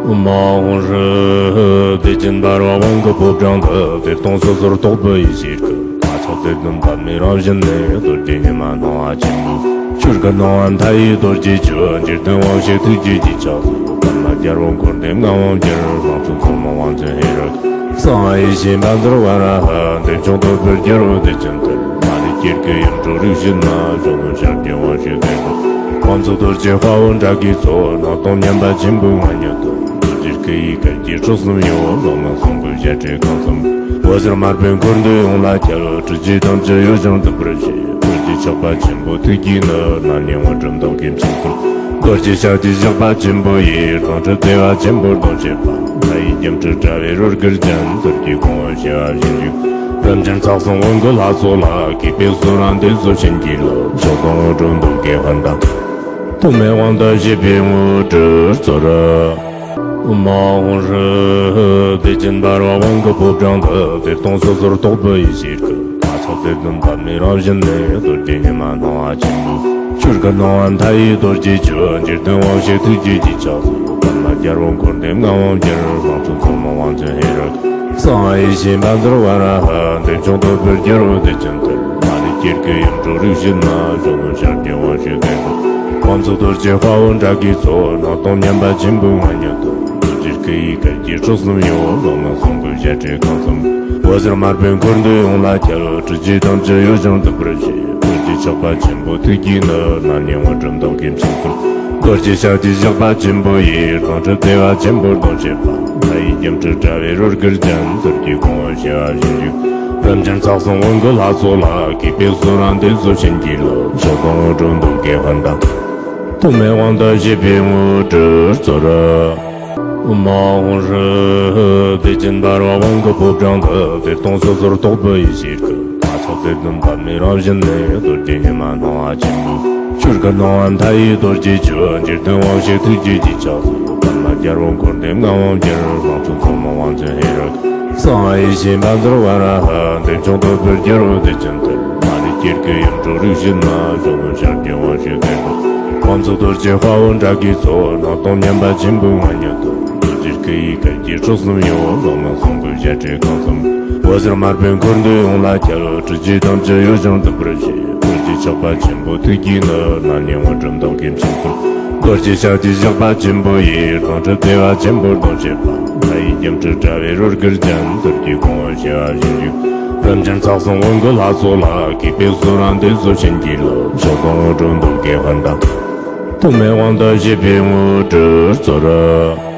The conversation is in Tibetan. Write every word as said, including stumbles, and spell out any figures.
མ་འོངས་རི་བདེ་ཆེན་འབར་བ་དབང་གི་ཕོ་བྲང་དུ། གཏེར་སྟོང་སོ་སོར་རྟོག་པའི་ཡེ་ཤེས་སྐུ། མཐའ་ཆགས་གཏེར་སྟོན་པདྨའི་རང་བཞིན་ནས། རྡོ་རྗེ་ཉི་མ་སྣང་བ་ཆེན་པོའི་ཆོས་སྐུ་སྣང་བ་མཐའ་ཡས་རྡོ་རྗེ་ཆོས། འཇིག་རྟེན་དབང་ཕྱུག་ཐུགས་རྗེའི་རྗེས་ཆགས་སུ། པདྨ་རྒྱལ་པོ་འཁོར་འདས་ལྔ་དབང་བསྒྱུར། དབང་ཕྱུག་ཚོགས་མང་དབང་ཆེན་ཧེ་རུ་ཀ། གསང་བ་ཡེ་ཤེས་བཛྲ་ཝཱ་ར་ཧ། བདེ་མཆོག་རྡོ་རྗེ་རྒྱལ་པོ་བདེ་ཆེན་ཐུལ། མ་ལུས་སྐྱེ་རྒུའི་ཡུལ་གྲུ་རིགས་བཞི་ན། གཞོན་ནུ་ཤཱཀྱའི་དབང་ཕྱུག་བདེ་མཆོག། དབང་ཕྱུག་རྡོ་རྗེ་དཔའ་བོ་དགྲ་བགེགས་ཚོགས། སྣང་སྟོང་མཉམ་པ་ཆེན་པོའི་མངའ་བརྙེས་སུ། རྡོ་རྗེ་སྐུ་ཡི་གར་གྱིས་སྲོག་གསུམ་གཡོ། འབྲོག་མི་སྲུང་སྐུའི་བཤད་གྲྭའི་ཁང་གསུམ། འོད་ཟེར་དམར་པོས་འཁོར་འདས་ཡོངས་ལ་ཁྱབ། ཁྲོ་ཆུའི་དྭངས་བཅུད་གཡོ་ཞིང་སྡུད་པར་བྱེད། རྡོ་རྗེ་ཆགས་པ་ཆེན་པོ་ཐུགས་ཀྱི་ནུར། རྣམ་སྨིན་དངོས་གྲུབ་མདོག་གི་འཕྲེང་ཐོགས། རྡོ་རྗེ་ཤཱཀྱའི་ཞགས་པ་ཆེན་པོ་ཡིས། སྡོང་གྲོགས་བདེ་བ་ཆེན་པོར་སྡོམ་བྱེད་པ། མཐའ་ཡས་སྒྱུ་འཕྲུལ་དྲ་བའི་རོལ་གར་ཅན། དུར་གྱི་གོང་བུ་བྱེ་བ་བཞིན་བཞུགས། རིན་ཆེན་ཚོགས་གསུམ་དབང་གི་ལྷ་ཚོགས་ལ། གུས་པས་གསོལ་རབ་འདེབས་སོ་བྱིན་གྱིས་རློབས། ཕྱོགས་དང་དངོས་གྲུབ་མདོག་གི་ཕན་བཏགས། ཐོགས་མེད་དབང་དུ་བྱས་པའི་དངོས་གྲུབ་སྩོལ། མ་འོངས་རི་བདེ་ཆེན་འབར་བ་དབང་གི་ཕོ་བྲང་དུ། གཏེར་སྟོང་སོ་སོར་རྟོག་པའི་ཡེ་ཤེས་སྐུ། མཐའ་ཆགས་གཏེར་སྟོན་པདྨའི་རང་བཞིན་ནས། རྡོ་རྗེ་ཉི་མ་སྣང་བ་ཆེན་པོའི་ཆོས་སྐུ་སྣང་བ་མཐའ་ཡས་རྡོ་རྗེ་ཆོས། འཇིག་རྟེན་དབང་ཕྱུག་ཐུགས་རྗེའི་རྗེས་ཆགས་སུ། པདྨ་རྒྱལ་པོ་འཁོར་འདས་ལྔ་དབང་བསྒྱུར། དབང་ཕྱུག་ཚོགས་མང་དབང་ཆེན་ཧེ་རུ་ཀ། གསང་བ་ཡེ་ཤེས་བཛྲ་ཝཱ་ར་ཧ། བདེ་མཆོག་རྡོ་རྗེ་རྒྱལ་པོ་བདེ་ཆེན་ཐུལ། མ་ལུས་སྐྱེ་རྒུའི་ཡུལ་གྲུ་རིགས་བཞི་ན། གཞོན་ནུ་ཤཱཀྱའི་དབང་ཕྱུག་བདེ་མཆོག། དབང་ཕྱུག་རྡོ་རྗེ་དཔའ་བོ་དགྲ་བགེགས་ཚོགས། སྣང་སྟོང་མཉམ་པ་ཆེན་པོའི་མངའ་བརྙེས་སུ། རྡོ་རྗེ་སྐུ་ཡི་གར་གྱིས་སྲོག་གསུམ་གཡོ། འབྲོག་མི་སྲུང་སྐུའི་བཤད་གྲྭའི་ཁང་གསུམ། འོད་ཟེར་དམར་པོས་འཁོར་འདས་ཡོངས་ལ་ཁྱབ། ཁྲོ་ཆུའི་དྭངས་བཅུད་གཡོ་ཞིང་སྡུད་པར་བྱེད། རྡོ་རྗེ་ཆགས་པ་ཆེན་པོ་ཐུགས་ཀྱི་ནུར། རྣམ་སྨིན་དངོས་གྲུབ་མདོག་གི་འཕྲེང་ཐོགས། རྡོ་རྗེ་ཤཱཀྱའི་ཞགས་པ་ཆེན་པོ་ཡིས། སྡོང་གྲོགས་བདེ་བ་ཆེན་པོར་སྡོམ་བྱེད་པ། མཐའ་ཡས་སྒྱུ་འཕྲུལ་དྲ་བའི་རོལ་གར་ཅན། དུར་གྱི་གོང་བུ་བྱེ་བ་བཞིན་བཞུགས། རིན་ཆེན་ཚོགས་གསུམ་དབང་གི་ལྷ་ཚོགས་ལ། གུས་པས་གསོལ་རབ་འདེབས་སོ་བྱིན་གྱིས་རློབས། ཕྱོགས་དང་དངོས་གྲུབ་མདོག་གི་ཕན་བཏགས། ཐོགས་མེད་དབང་དུ་བྱས་པའི་དངོས་གྲུབ་སྩོལ། མ་འོངས་རི་བདེ་ཆེན་འབར་བ་དབང་གི་ཕོ་བྲང་དུ། གཏེར་སྟོང་སོ་སོར་རྟོག་པའི་ཡེ་ཤེས་སྐུ། མཐའ་ཆགས་གཏེར་སྟོན་པདྨའི་རང་བཞིན་ནས། རྡོ་རྗེ་ཉི་མ་སྣང་བ་ཆེན་པོའི་ཆོས་སྐུ་སྣང་བ་མཐའ་ཡས་རྡོ་རྗེ་ཆོས། འཇིག་རྟེན་དབང་ཕྱུག་ཐུགས་རྗེའི་རྗེས་ཆགས་སུ། པདྨ་རྒྱལ་པོ་འཁོར་འདས་ལྔ་དབང་བསྒྱུར། དབང་ཕྱུག་ཚོགས་མང་དབང་ཆེན་ཧེ་རུ་ཀ། གསང་བ་ཡེ་ཤེས་བཛྲ་ཝཱ་ར་ཧ། བདེ་མཆོག་རྡོ་རྗེ་རྒྱལ་པོ་བདེ་ཆེན་ཐུལ། མ་ལུས་སྐྱེ་རྒུའི་ཡུལ་གྲུ་རིགས་བཞི་ན། གཞོན་ནུ་ཤཱཀྱའི་དབང་ཕྱུག་བདེ་མཆོག། དབང་ཕྱུག་རྡོ་རྗེ་དཔའ་བོ་དགྲ་བགེགས་ཚོགས། སྣང་སྟོང་མཉམ་པ་ཆེན་པོའི་མངའ་བརྙེས་སུ། རྡོ་རྗེ་སྐུ་ཡི་གར་གྱིས་སྲོག་གསུམ་གཡོ། འབྲོག་མི་སྲུང་སྐུའི་བཤད་གྲྭའི་ཁང་གསུམ། འོད་ཟེར་དམར་པོས་འཁོར་འདས་ཡོངས་ལ་ཁྱབ། ཁྲོ་ཆུའི་དྭངས་བཅུད་གཡོ་ཞིང་སྡུད་པར་བྱེད། རྡོ་རྗེ་ཆགས་པ་ཆེན་པོ་ཐུགས་ཀྱི་ནུར། རྣམ་སྨིན་དངོས་གྲུབ་མདོག་གི་འཕྲེང་ཐོགས། རྡོ་རྗེ་ཤཱཀྱའི་ཞགས་པ་ཆེན་པོ་ཡིས། སྡོང་གྲོགས་བདེ་བ་ཆེན་པོར་སྡོམ་བྱེད་པ། མཐའ་ཡས་སྒྱུ་འཕྲུལ་དྲ་བའི་རོལ་གར་ཅན། དུར་གྱི་གོང་བུ་བྱེ་བ་བཞིན་བཞུགས། རིན་ཆེན་ཚོགས་གསུམ་དབང་གི་ལྷ་ཚོགས་ལ། གུས་པས་གསོལ་རབ་འདེབས་སོ་བྱིན་གྱིས་རློབས། ཕྱོགས་དང་དངོས་གྲུབ་མདོག་གི་ཕན་བཏགས། ཐོགས་མེད་དབང་དུ་བྱས་པའི་དངོས་གྲུབ་སྩོལ།